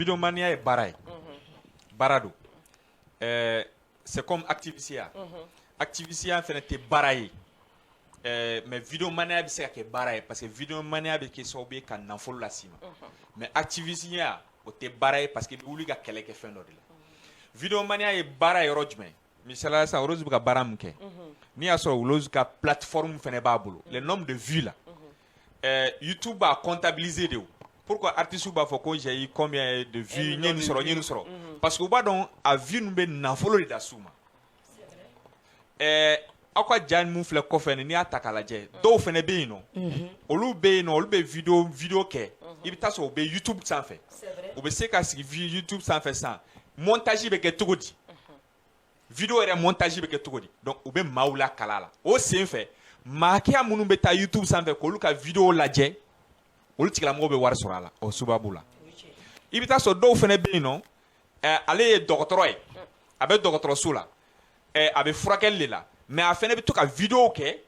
Videomaniya ye baara ye, baara don. C'est comme activisiya. Activisiya fɛnɛ tɛ baara ye, mais videomaniya bɛ se ka kɛ baara ye, parce que videomaniya bɛ kɛ sababu ye ka nafolo las'i ma. Mais activisiya, o tɛ baara ye, parce que i bɛ wuli ka kɛlɛ kɛ fɛn dɔ de la. Videomaniya ye baara yɔrɔ jumɛn? Misaliya, sisan Rose bɛ ka baara min kɛ, n'i y'a sɔrɔ Rose ka plateforme fɛnɛ b'a bolo, le nombre de vues là, YouTube b'a comptabiliser de. O pourquoi artistes b'a fɔ ko j'ai eu combien de vues, n ye nin sɔrɔ, n ye nin sɔrɔ, parce que u b'a dɔn a vue ninnu bɛ nafolo de las'u ma. Aw ka ja mun filɛ kɔfɛ nin, n'i y'a ta k'a lajɛ, dɔw fɛnɛ bɛ yen nɔ, olu bɛ yen nɔ, olu bɛ vidéo kɛ. I bɛ taa sɔrɔ u bɛ YouTube sanfɛ, u bɛ se ka sigi YouTube sanfɛ sisan, montage bɛ kɛ cogo di, vidéo yɛrɛ montage bɛ kɛ cogo di. Donc u bɛ maaw la kala la. O sen fɛ, maa hakɛya minnu bɛ taa YouTube sanfɛ k'olu ka vidéo lajɛ, olu tigilamɔgɔw bɛ wari sɔrɔ a la o sababu la. I bɛ taa sɔrɔ dɔw fɛnɛ bɛ yen nɔ, ale ye dɔgɔtɔrɔ ye, a bɛ dɔgɔtɔrɔso la, a bɛ furakɛli de la, mais a fɛnɛ bɛ to ka vidéo kɛ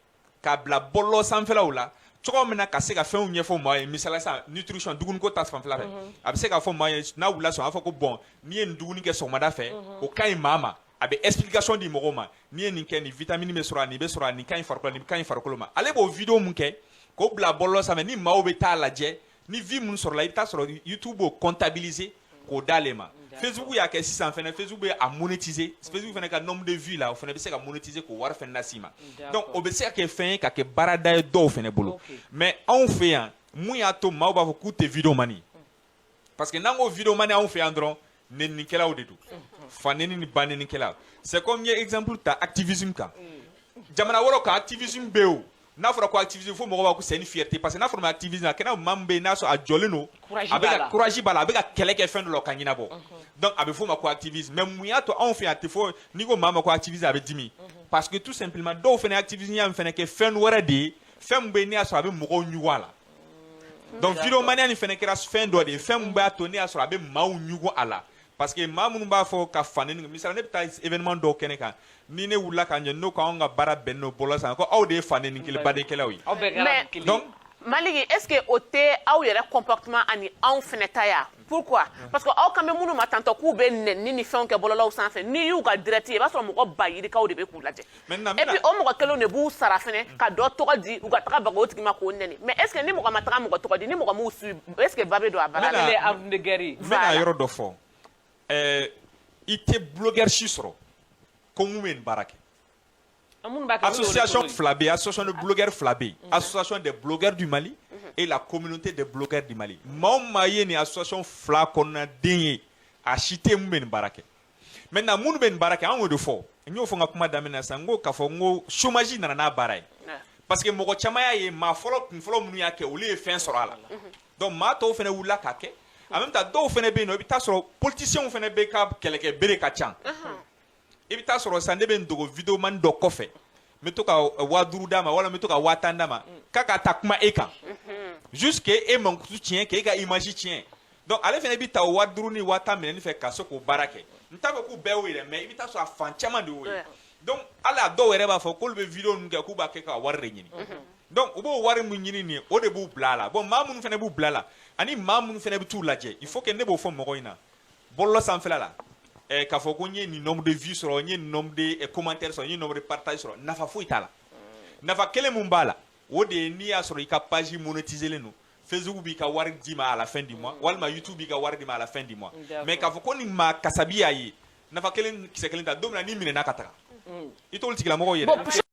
k'a bila bɔlɔlɔ sanfɛlaw la cogo min na ka se ka fɛnw ɲɛfɔ maa ye. Misaliya sisan, nutrition, dumuniko ta fanfɛla fɛ, a bɛ se k'a fɔ maa ye n'a wulila sɔn, a b'a fɔ ko bon, n'i ye nin dumuni kɛ sɔgɔmada fɛ, o ka ɲi maa ma. A bɛ explication di mɔgɔw ma: n'i ye nin kɛ, nin vitamine bɛ sɔrɔ, nin bɛ sɔrɔ, nin ka ɲi farikolo, nin ka ɲi farikolo ma. Ale b'o vidéo mun kɛ k'o bila bɔlɔlɔ sanfɛ, ni maaw bɛ taa lajɛ, ni vue mun sɔrɔla, i bɛ taa sɔrɔ YouTube b'o comptabiliser k'o d'ale ma. Facebook y'a kɛ sisan fɛnɛ, Facebook bɛ a monétiser. Facebook fɛnɛ ka nombre de vues la, o fɛnɛ bɛ se ka monétiser k'o wari fɛnɛ las'i ma. Donc o bɛ se ka kɛ fɛn ye ka kɛ baarada ye dɔw fɛnɛ bolo. Mais anw fɛ yan, mun y'a to maaw b'a fɔ k'u tɛ vidéoman? Parce que n'an ko vidéoman anw fɛ yan dɔrɔn, nɛninikɛlaw de don, fa nɛni ni ba nɛnikɛlaw. C'est comme n ye exemple ta activisme kan. Jamana wɛrɛw kan, activisme bɛ yen. O n'a fɔra ko activisme, fo mɔgɔw b'a fɔ ko c'est une fierté, parce que n'a fɔra ma activisme, a kɛra maa min bɛ yen n'a sɔrɔ a jɔlen don, a bɛ ka courage b'a la, a bɛ ka kɛlɛ kɛ fɛn dɔ la, o ka ɲɛnabɔ. Donc a bɛ f'o ma ko activisme. Mais mun y'a to anw fɛ yan a tɛ fɔ? N'i ko maa ma ko activisme, a bɛ dimi, parce que tout simplement dɔw fana activisme ya fana kɛ fɛn wɛrɛ de ye, fɛn min bɛ yen n'i y'a sɔrɔ a bɛ mɔgɔw ɲugun a la. Donc vidéomania nin fana kɛra fɛn dɔ de ye, fɛn min b'a to ne y'a sɔrɔ a bɛ maaw ɲugun a la, parce que maa minnu b'a fɔ ka fa nɛni. Misali, ne bɛ taa événement dɔw kɛnɛ kan, ni ne wulila ka ɲɛ n'o ko anw ka baara bɛnnen don bɔlɔlɔ sanfɛ, ko aw de ye fa nɛni badenkɛlaw ye. Aw bɛɛ kɛra Mais kelen. Donc Maliki, est ce que o tɛ aw yɛrɛ comportement ani anw fɛnɛ ta ya? Pourquoi? Parce que aw kan bɛ minnu ma tantɔ k'u bɛ nɛni ni fɛnw kɛ bɔlɔlɔw sanfɛ, n'i y'u ka direct ye, i b'a sɔrɔ mɔgɔ ba yirikaw de bɛ k'u lajɛ. Maintenant, et puis o mɔgɔ kelenw de b'u sara fɛnɛ ka dɔ tɔgɔ di, u ka taga baga o tigi ma k'o nɛni. Mais est ce que ni mɔgɔ ma taga mɔgɔ tɔgɔ di, ni mɔgɔ m'u suit, est ce que ba bɛ don a baara la? Ale ye arme de guerre ye. N bɛna yɔrɔ dɔ fɔ. I tɛ blogueur si sɔrɔ ko mun bɛ nin baara kɛ. An minnu b'a kɛ, olu y'o de Association sɔrɔ yen. fila bɛ yen, association de blogueurs fila bɛ yen: association des blogueurs du Mali et la communauté des blogueurs du Mali. Maa o maa ye nin association fila kɔnɔna den ye, a si tɛ mun bɛ nin baara kɛ. Maintenant, minnu bɛ nin baara kɛ, an y'o de fɔ, n y'o fɔ n ka kuma daminɛ na sisan, n ko k'a fɔ n ko chômage nana n'a baara ye, parce que mɔgɔ caman y'a ye, maa fɔlɔ kun fɔlɔ minnu y'a kɛ, olu ye fɛn sɔrɔ a la. Donc maa tɔw fana wulila k'a kɛ. En même temps, dɔw fana bɛ yen nɔ, i bɛ taa sɔrɔ politiciens fana bɛ ka kɛlɛkɛ bere ka ca. I bɛ taa sɔrɔ sisan, ne bɛ n dogo vidéoman dɔ kɔfɛ, n bɛ to ka 5000 d'a ma, walima n bɛ to ka 10,000 d'a ma, k'a ka taa kuma e kan, juste que e mankutu tiɲɛ, k'e ka image tiɲɛ. Donc ale fana bɛ ta o 5000 ni 10,000 minɛni fɛ ka se k'o baara kɛ. N t'a fɔ k'u bɛɛ y'o ye dɛ, mais i bɛ taa sɔrɔ a fan caman de y'o ye. Donc hali a dɔw yɛrɛ b'a fɔ k'olu bɛ vidéo ninnu kɛ, k'u b'a kɛ ka wari de ɲini. Donc u b'o wari min ɲini nin ye, o de b'u bila a la. Bon, maa minnu fana b'u bila a la ani maa minnu fana bɛ t'u lajɛ, il faut que ne b'o fɔ mɔgɔw ɲɛna bɔlɔlɔ sanfɛla la, k'a fɔ ko n ye nin nombre de vues sɔrɔ, n ye nin nombre de commentaires sɔrɔ, n ye nombre de partages sɔrɔ, nafa foyi t'a la. Nafa kelen mun b'a la, o de ye n'i y'a sɔrɔ i ka page monétiser len don, Facebook b'i ka wari d'i ma à la fin du mois, walima YouTube b'i ka wari d'i ma à la fin du mois. Mais k'a fɔ ko nin maa kasabi y'a ye, nafa kelen kisɛ kelen ta. Don min na n'i minɛna ka taga, i t'olu tigilamɔgɔw ye dɛ.